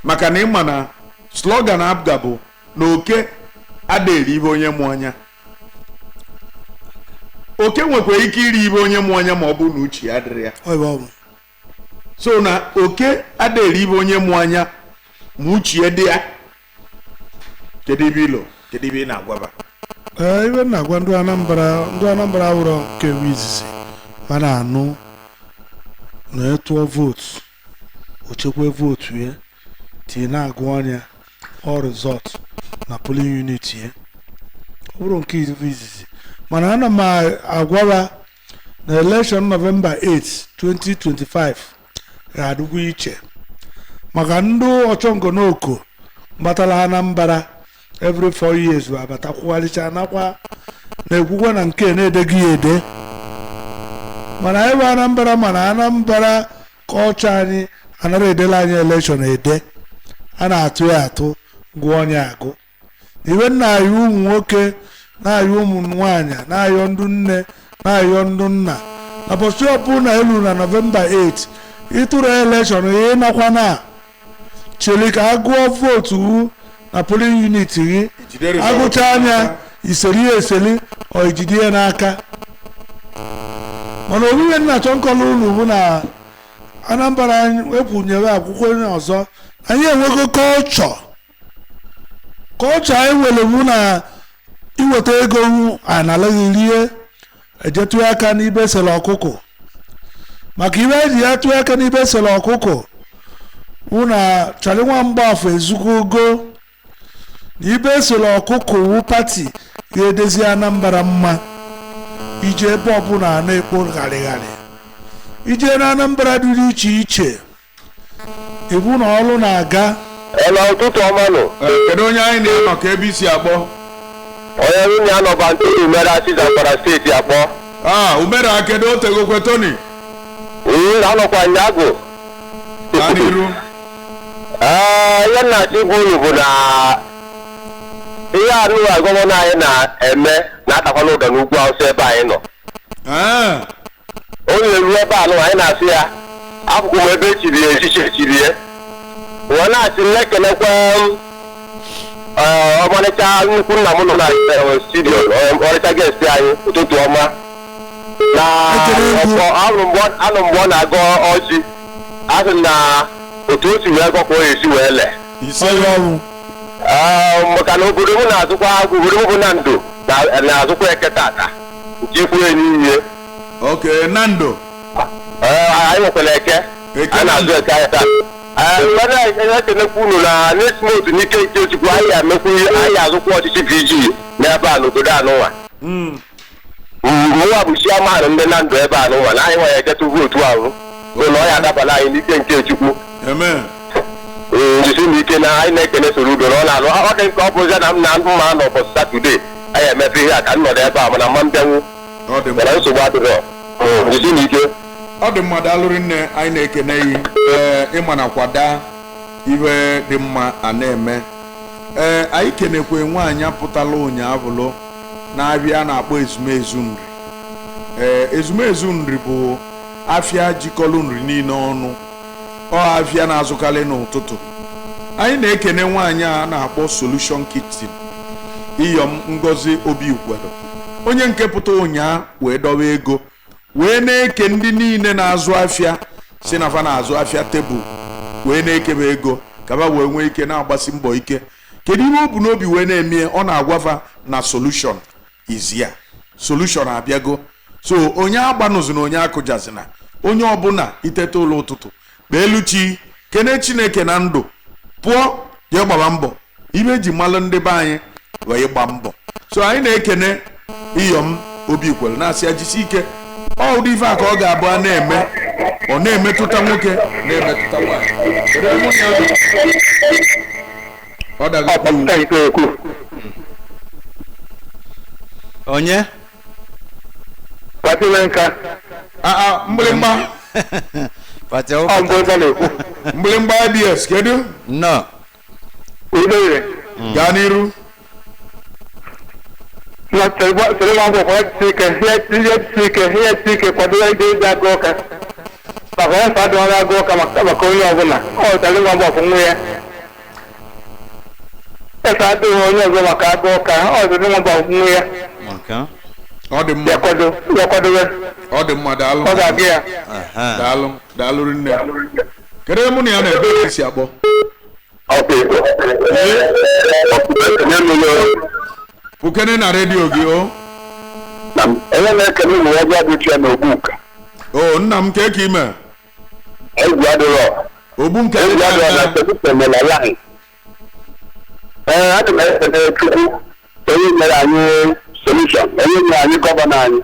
Maka na ịma na slogan APGA bụ na oke adịghị ibe onye mụ anya. Oke nwekwa ike iri ibe onye mụ anya ma ọ bụrụ na uche ya adịrị ya. Ọ bụ ọ bụ. So na oke adịghị ibe onye mụ anya ma uche dị ya. Kedu ibe ilo, kedu ibe ị na-agwaba? Ee, ibe m na-agwa ndị Anambra, ndị Anambra wụrọ nke bụ izizi mana anụ na ịtụọ vootu, o chekwa vootu ya tinye na-agụ anya ọ result na polling unit ya. Ọ bụrụ nke izizi, mana ana m agwaba na election Nọvemba 8 2025 ga-adịkwa iche maka ndị ọchọngonoko gbatara Anambra every 4 years bụ abata kwugharịcha nakwa na-ekwukwa na nke na-edeghị ya ede. Mana ebe Anambra, mana Anambra kọlchọ anyị Anara edela anyị election ede, a na-atụ ya atụ, gụọ onye agụ. Iwe na-ayọ ụmụ nwoke, na-ayọ ụmụ nwaanyị, na-ayọ ndụ nne, na-ayọ ndụ nna, na bọsị ọbụla elu na November 8 ịtụrụ election, ihe nakwa na cheli ka a gụọ vote na polling unit gị. Jide result. Agụcha anya, iseli ya eseli, ọ ijide ya n'aka. Mana omume nna achọ nkọla unu bụ na Anambra ekwunyere akwụkwọ onye ọzọ. Anyị enwego kọlchọ. Kọlchọ anyị nwere bụ na iweta ego analaghị rie, ejetụ aka n'ibe sere ọkụkọ. Maka iwe eji ya tụọ aka n'ibe sere ọkụkọ wụ na Charlie nwa Mgbafọ ezugo na ibe sere ọkụkọ wu party ga-edezi Anambra mma. Ije ebe ọbụla na-ekpo gharịgharị, ije na Anambra dị iche iche, ibu na ọrụ na-aga. Ela, ụtụtụ ọma nụ. Kedu onye anyị na-anọ ka ebe isi akpọ? Onye nwunye anọba Ntoni mere asị Zamfara Steeti akpọ. Ah, umere, kedu otegokwe, Tony? Ee, anọkwa nyagụ. Gaa n'iru. Ee, ihe nna-achọ igwa unu bụ na ihe anụwa gọvanọ anyị na-eme na-atakwana ụda n'ugwu Awụsa ebe anyị nọ. O na-eru ebe anụ anyị na-asị ya akwụkwọ m ebe echiri ya echichi echiri ya wee na-asị na-ekelekwa m, ọmarịcha nnukwu nna m nọ na studio, ọmarịcha guest anyị, ụtụtụ ọma na. Ekele egwu. Anụ mgbe ọ na-agọ ọjị, asị na otu o si wee gọ ka o esi wee lee. Ise. Ọrụ ọrụ. Ee, maka na obodo m na-azụkwa, obodo m bụ na ndo na-azụkwa eke tata nke ikwu enyi ihe. Ok, Nando. Ee, anyị nwekwara eke. Eke. A na-azụ eke anyị taa. Ee, mgbe na-ekenekwa unu na next month, n'ike nke Chukwu, anyị emekwu, anyị azụkwa ọchịchị PG n'ebe a n'obodo anụnwa. Mụnwa bụ chairman ndị na ndụ ebe anụnwa na anyị nwa ya ejetụ vote ahụ so na ọ ya adabala anyị n'ike nke Chukwu. Amen. Jisi m ike na anyị na-ekene Soludo na ọ na-alụ ọ dị nke ọ bụzi na m na mma anọ ụbọchị Saturday anyị emepe ihe a ka m nọdụ ebe a, mana mma m bịanwu. Ọ dị mma. Mana nsogbu adịrọ. Jisi m ike. Ọ dị mma, daalụrị nne, anyị na-ekene yi. Ee, ịma na kwada iwe dị mma a na-eme. Ee, anyị kenekwe nwaanyị apụtala ụnyaahụ na-abịa na-akpọ Ezumezu Nri. Ee, Ezumezu Nri bụ afịa jikọrọ nri niile ọnụ, ọ afịa na-azụkarị n'ụtụtụ. Anyị na-ekene nwaanyị a na-akpọ Solution Kitchen, Iyom Ngozi Obi Ikwere, onye nke pụta ụnyaa wee dọwa ego wee na-eke ndị niile na-azụ afịa, si na fa na-azụ afịa tebụl, wee na-ekebe ego ka fa wee nwee ike na-agbasi mbọ ike. Kedu ihe o bu n'obi wee na-eme? Ọ na-agwafa na solution is here, solution abịago. So onye agbanụzina, onye akụjazina, onye ọbụla itete ụlọ ụtụtụ, kpee elu chi, kene Chineke na ndụ, pụọ jee gbaba mbọ. Ibe eji malụ ndị be anyị wee gba mbọ. So anyị na-ekene Iyom Obi Kwere, na-asị ya jisi ike. Ọ ụdị ife a ka ọ ga-abụ a na-eme, ọ na-emetụta nwoke, na-emetụta nwaanyị. Kedu ebe mụ na ya nọ? Ọ dago. Ekwu. Onye? Nka. Aa, mgbịrịgba. Pati. Ọ mbụ ebe na-ekwu. Mgbịrịgba IBS, kedu? Nnọọ. Udoire. Gaa n'iru. Na tere nwa akwụkwọ ya ike, ihe ike, ihe ike, kwado ya ide ịdị agụ ụka maka ya fa adịghị agụ ụka maka onye ọbụla. Ọ tere nwa agbọfụ nwa ya efe adịghị onye ọzọ maka agụ ụka. Ọ tere nwa agbọfụ nwa ya. Okay. Ọ dị mma. Ya kwado, ya kwadobe. Ọ dị mma, daalụ. Ọ ga-agụ ya. Aha. Daalụ, daalụ rinne. Kedu ebe mụ na ya na-ebe ka esi akpọ? Okay. Pụkene na redio gị o. Onye na-ekene ụmụ ya bịa dị na Ogbuka. O nna m, ka eke ime? Egwu adịrọ. Ogbu nke. Egwu adịrọ na solution na line. Ee, aga m ekene Chukwu onye nyere anyị solution, onye nyere anyị gọvanọ anyị.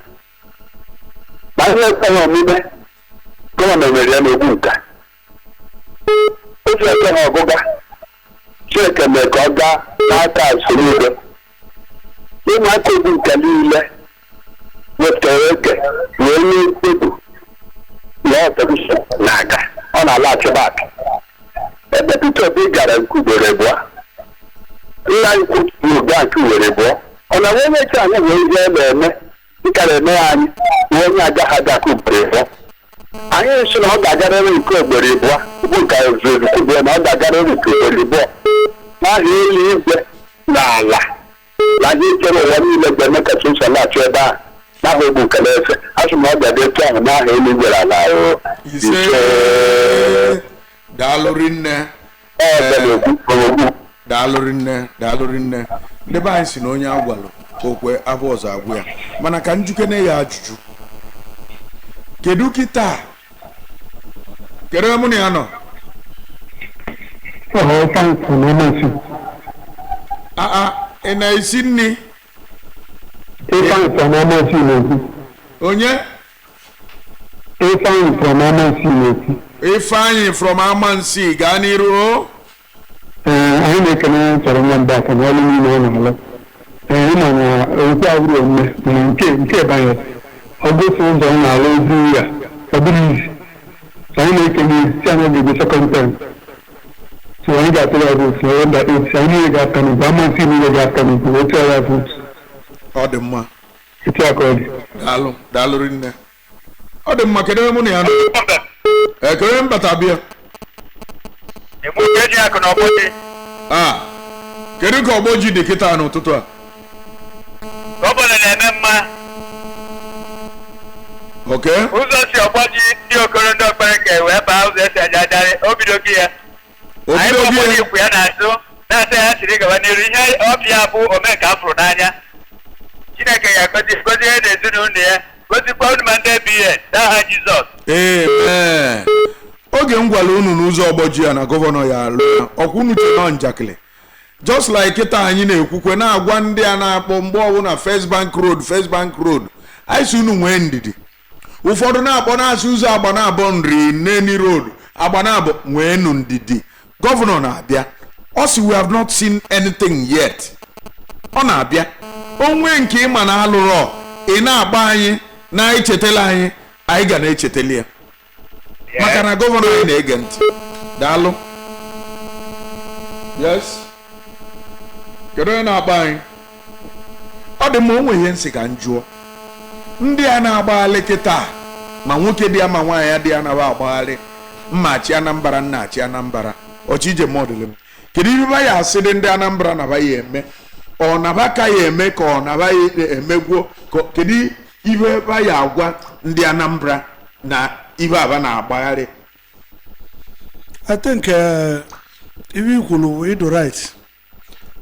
Ma ihe ekweghị omume, gọvanọ mere ya n'Ogbuka. Otu ekweghị ọgụga, Chineke mere ka ọ gaa n'aka Soludo. Ụmụaka Ogbuka niile wepụtara eke wee nye mkpebi na solution na-aga. Ọ na-alaghachi back. Ebe Peter Obi gara nke ugboro abụọ, nna anyị kwuru gaa nke ugboro abụọ, ọ na onye eche anyị nwee ihe e na-eme dịka na-eme anyị na onye agaghị aga nke ugboro abụọ. Anyị sị na ọ ga-agarịrị nke ugboro abụọ bụ nke ezuezu na ọ ga-agarịrị nke ugboro abụọ n'aha eluigwe na ala na ihe chere ụwa niile ga-eme ka Chiso laghachi ebe ahụ n'aha ogbu nke na-efe. A sị na ọ ga-adị etu ahụ n'aha eluigwe na ala ahụ. Ise, daalụ rinne. Ọ bịara okwu. Daalụ rinne, daalụ rinne. Ndị be anyị si na onye agwalụ okwe abụ ọzọ agwụ ya, mana ka njukene ya ajụjụ. Kedu kịta, kedu ebe mụ na ya nọ? Ifeanyị. Aa, ị na-esi nri? Ifeanyị from Amansi na-ekwu. Onye? Ifeanyị from Amansi na-ekwu. Ifeanyị from Amansi, gaa n'iru o. Ee, anyị na-ekene chọrọ nwa mba aka n'ọrụ niile ọ na-alụ. Ee, ịma na okwu abụrụ omume, mana nke banyere ọ gosi ụzọ ọ na-alụ ozi ya, ọ bụrụ izi. So anyị na-ekene si anyị ga-ebe second term. So anyị ga-atụrụ ya vote na November 8. Anyị niile ga-aka n'ugwu, Amansi niile ga-aka n'ugwu, otu ya vote. Ọ dị mma. Etu a ka ọ dị. Daalụ, daalụ rinne. Ọ dị mma. Kedu ebe mụ na ya nọ? Ee, kedu ebe mbata bịa? Eji akụ na ọgbọdị. A, kedu ka ọgbọ ji dị kịta n'ụtụtụ a? Gọvanọ na-eme mma. Oke. Ụzọ si ọgbọji ndị okoro ndị okpere wee baa ụzọ esi aja ajarị o bidogo ya. Anyị obido bụ ọgbọdị gị ikwu ya n'azụ na-asa ya siri gaba n'iru ihe ọbịa bụ omenka afụrụ n'anya. Chineke ya gozi gozie ya na ezinụlọ ya, gozikwa unu ma ndị ABN n'aha Jizọs. Amen. Oge m gwara unu n'ụzọ ọgbọji ya na gọvanọ ya alụ ya, ọkwa unu che nọ njakịrị. Just like kịta anyị na-ekwukwe na-agwa ndị a na-akpọ mgbe ọbụla First Bank Road, First Bank Road, anyị si unu nwee ndidi. Ụfọdụ na-akpọ na-asị ụzọ agba na-abọ nri Neni Road agba na-abọ. Nweenụ ndidi, gọvanọ na-abịa. Ọ sị we have not seen anything yet. Ọ na-abịa. Onwe nke ịma na alụrọ, ị na-agba anyị na-echetala anyị, anyị ga na-echetali ya maka na gọvanọ anyị na-ege ntị. Daalụ. Yes, kedu onye na-agba anyị? Ọ dị mma. O nwe ihe nsị ka m jụọ ndị a na-agbaghalị kịta, ma nwoke dị ya ma nwaanyị ya dị ya na agbaghalị mma achị Anambra, nna achị Anambra ọchị ije mọdụlụ m. Kedu ihe ba ya asị dị ndị Anambra na ba ya eme, ọ naba ka ya eme ka ọ naba ya emegwuo? Kedu ihe ba ya agwa ndị Anambra na ibe aba na-agbagharị? I think ife ikwulu bụ ịdụ right,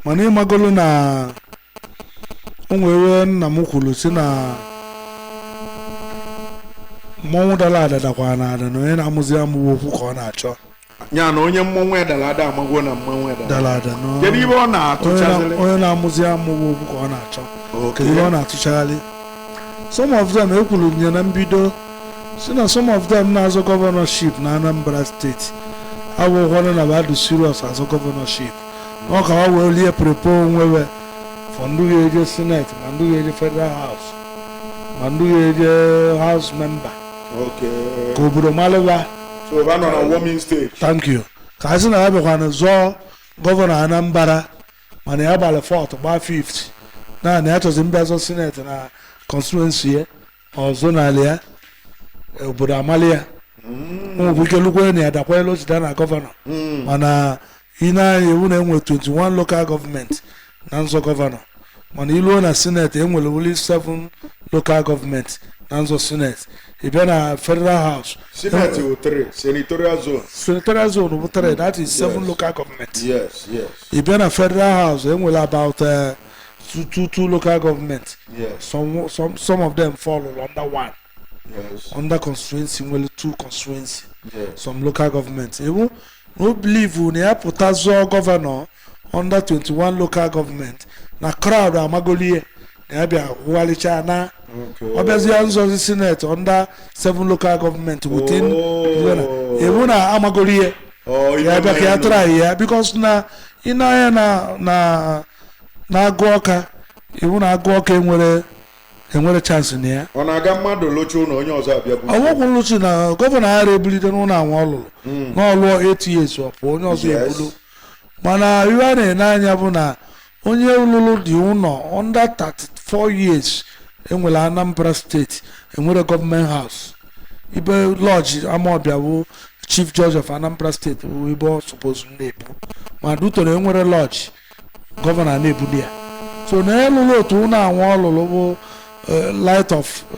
mana ịmagolu na o nwere nna m kwuru si na mmọnwụ dara ada dakwa na ada, na onye na-amụzi amụwa okwu ka ọ na-achọ. Ya na onye mmọnwụ edara ada amagwo na mmọnwụ edara dara ada na Kedu ibe ọ onye na-atụchazịrị? Onye na-amụzi amụwa okwu ka ọ na-achọ. Okay. Kedu ihe ọ na-atụchagharị? Some of them ekwuru nye na mbido si na some of them na-azọ governorship na Anambra Steeti awụkwanụ na badu serious azọ governorship na ọ ka ha wee lie prepare onwe we for ndị ga-eje senate, ma ndị ga-eje federal house, ma ndị ga-eje house member ka obodo malụba. So ba nọ na warming stage. Thank you. Ka a sị na ya bịakwana zọọ gọvanọ Anambra, mana ya gbalị fourth, gbaa fifth, naanị ya chọzi mbịa zọ senate na constituency ya ọzọ n'ala ya, obodo amali ya nwekwa ike lukwe na ya dakwanyela ochida na gọvanọ. Mana ị na-anya ewu na enwe 21 local government na nzọ gọvanọ, mana iluo na senate enwere only 7 local government na nzọ senate. Ị bịa na federal house, Senate wụ 3 senatorial zone. Senatorial zone bụ 3, that is 7 Yes. local government. Yes. Ị bịa na federal house, enwere about two local government. Some of them fall under one, under constituency nwere two constituency, some local government. Ewu no believe na ya pụta zọọ gọvanọ under 21 local government na crowd amagolie na ya bịa wụgharịcha na ọ bịazie nzọzi senate under 7 local government within. Oh. Ewu na amagolie Oh, ya bịa ka ya mere try ya, because na ị na-anya na na agụ ọka iwu na agụ ọka enwere Enwere chance na ya. Ọ na-aga mmadụ lụcha ụlọ, onye ọzọ abịa bụ Ọwụkwụ nlụchi na gọvanọ aghara ebulite n'ụlọ anwa ọ lụrụ na ọ lụọ 8 years, ọ pụọ, onye ọzọ ebulu. Mana iwe a na-ene anya bụ na onye lụrụ dị ụlọ under 34 years enwere Anambra Steeti, enwere government house ibe lọji Amawbia bụ Chief Judge of Anambra Steeti bụ ibe ọ suppose na-ebu, ma dutoro enwere lọji gọvanọ na-ebuli ya. So na elụrụ otu ụlọ anwa ọ lụrụ bụ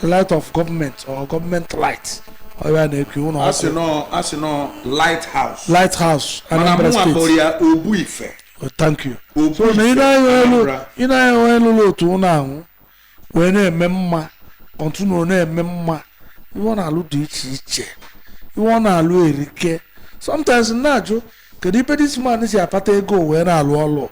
light of government or government light, ọya na-ekwu ụlọ asị ọkụ. Nọ asị nọ lighthouse. Lighthouse. Mana Anambra mụnwa kpọrọ Steeti. Ya Obu Ife. Oh, thank you. Obu So na ị Ife na-anya elu Anambra. Ị na-anya onye lụrụ otu ụlọ ahụ wee na-eme mma, continue na-eme mma. Ihe ọ na-alụ dị iche iche, ihe ọ na-alụ erike. Sometimes m na-ajụ kedu ibe this man si akpata ego wee na-alụ ọlụ,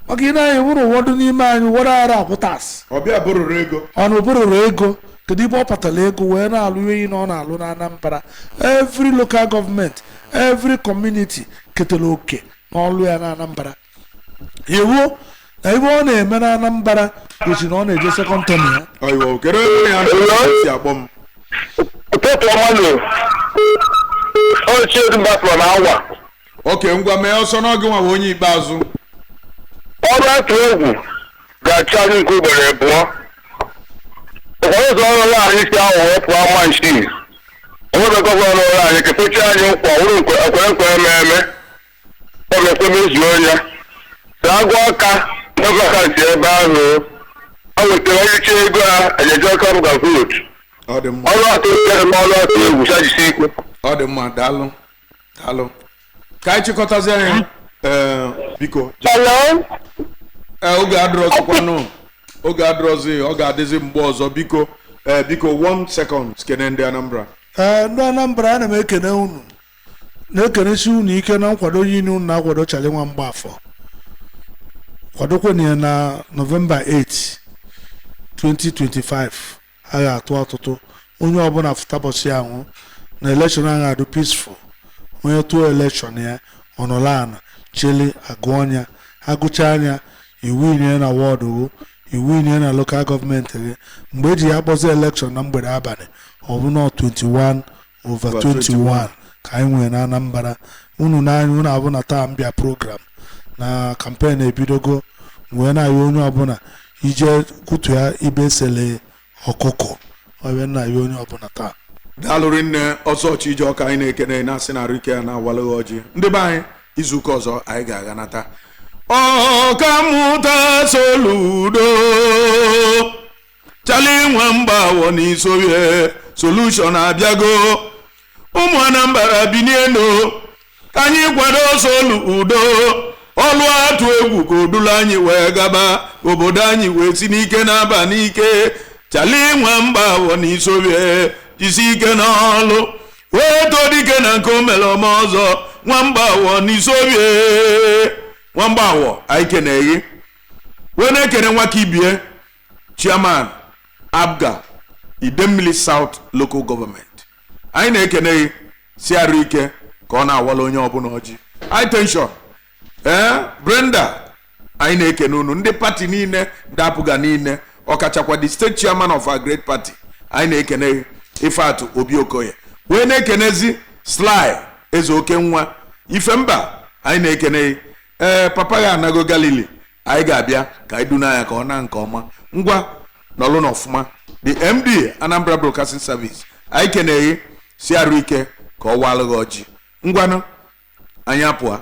maka ị na-anya bụrụ ụfọdụ n'ime anyị ụfọdụ ara akwụ tax. Ọbịa bụrụrụ ego. Ọ na ụbụrụrụ ego, kedu ibe ọ kpatara ego wee na-alụ ihe na ọ na-alụ na Anambra? Every local government, every community ketara oke n'ọlụ ya na Anambra. Iwu na ibe ọ na-eme na Anambra gosi na ọ na-eje second term ya. Ọyịwa, kedu ebe ya si akpọ m? Ụtụtụ ọma nụ. Ochie mba from awa. Oke, ngwa, mee ọsọ n'oge nwa bụ onye ikpeazụ. Ọrụ atụ egwu ga-achị anyị nke ugboro abụọ. Ụfọdụ ụzọ ọrụ anyị si ahụ wee pụọ ama isii. Onwebe gọvanọ ọrụ anyị kekwechi anyị nkwa wụrụ nkwe nkwe eme eme. Ọ ga-ekwe mezuo ya. Si agụ aka gọvanọ ebe ahụ. Ọ wetara onye chi ego ha enyeje ọka m ga vootu. Ọ dị mma. Ọrụ atụ egwu, ọrụ atụ egwu chajisi ike. Ọ dị mma, daalụ, daalụ. Ka anyị chịkọtazie ya, ee, biko. Hello? Ee, oge adịrọzikwanụ, oge adịrọzi, ọ ga-adịzi mgbe ọzọ. Biko, ee, biko, one second, kene ndị Anambra. Ee, ndị Anambra, ana m ekene unu, na-ekenesi unu ike na nkwado niile unu na-akwado Charlie nwa Mgbafọ. Kwadokwana ya na Nọvemba 8, 2025 a ga-atụ ọtụtụ. Onye ọbụla fụtabọsị ahụ na election ahụ adụ peaceful. Onye tụọ election ya, ọnọla ana chele agụ ọnya, agụcha anya iwu inye na wọdụ gị, iwu inye na local government gị. Mgbe eji ya kpọzi election na mgbede abalị, ọ bụ nọ 21 over 21 ka anyị nwere na Anambra. Unu n'anya unu abụ na taa mbịa program na campaign ebidogo, wee na-ayọ onye ọbụla ije kwutu ya ibe sele ọkụkọ ọbịa nna ya, onye ọbụla taa. Daalụrị nne ọzọ Chijioka. Anyị na-ekene, na-asị na arụ ike ya na-awalụghị ọjị. Ndị be anyị, izuụka ọzọ anyị ga-aghanata. Ọkammụta Soludo, Charlie nwa Mgbawọ n'isoye solution abịago. Ụmụ Anambra, binienu ka anyị kwado Soludo. Ọlụ atụ egwu ka odulu anyị wee gaba, obodo anyị wee si n'ike na-aba n'ike. Charlie nwa Mgbawọ n'isoye, jisi ike n'ọlụ wee too dike na nke omeloma ọzọ. Nwa Mgbawọ n'isobie, nwa Mgbawọ, anyị kene gị, wee na-ekene nwaka ibie, chairman APGA Idemmili South Local Government. Anyị na-ekene gị, si arụ ike ka ọ na-awala onye ọbụla ọjị. High tension, ee, Brenda, anyị na-ekene unu, ndị party niile, ndị APGA niile, ọkachakwa the state chairman of our great party. Anyị na-ekene gị, Ifeatụ Obi Okoye, wee na-ekenezi Sly Eze Oke Nwa Ifemba. Anyị na-ekene gị. Ee, papa ya anago Galili, anyị ga-abịa ka anyị duna ya ka ọ na nke ọma. Ngwa, nọlụ n'ọfụma. The MD, Anambra Broadcasting Service, anyị kene gị, si arụ ike ka ọ walụ gị ọjị. Ngwanụ, anyị apụa.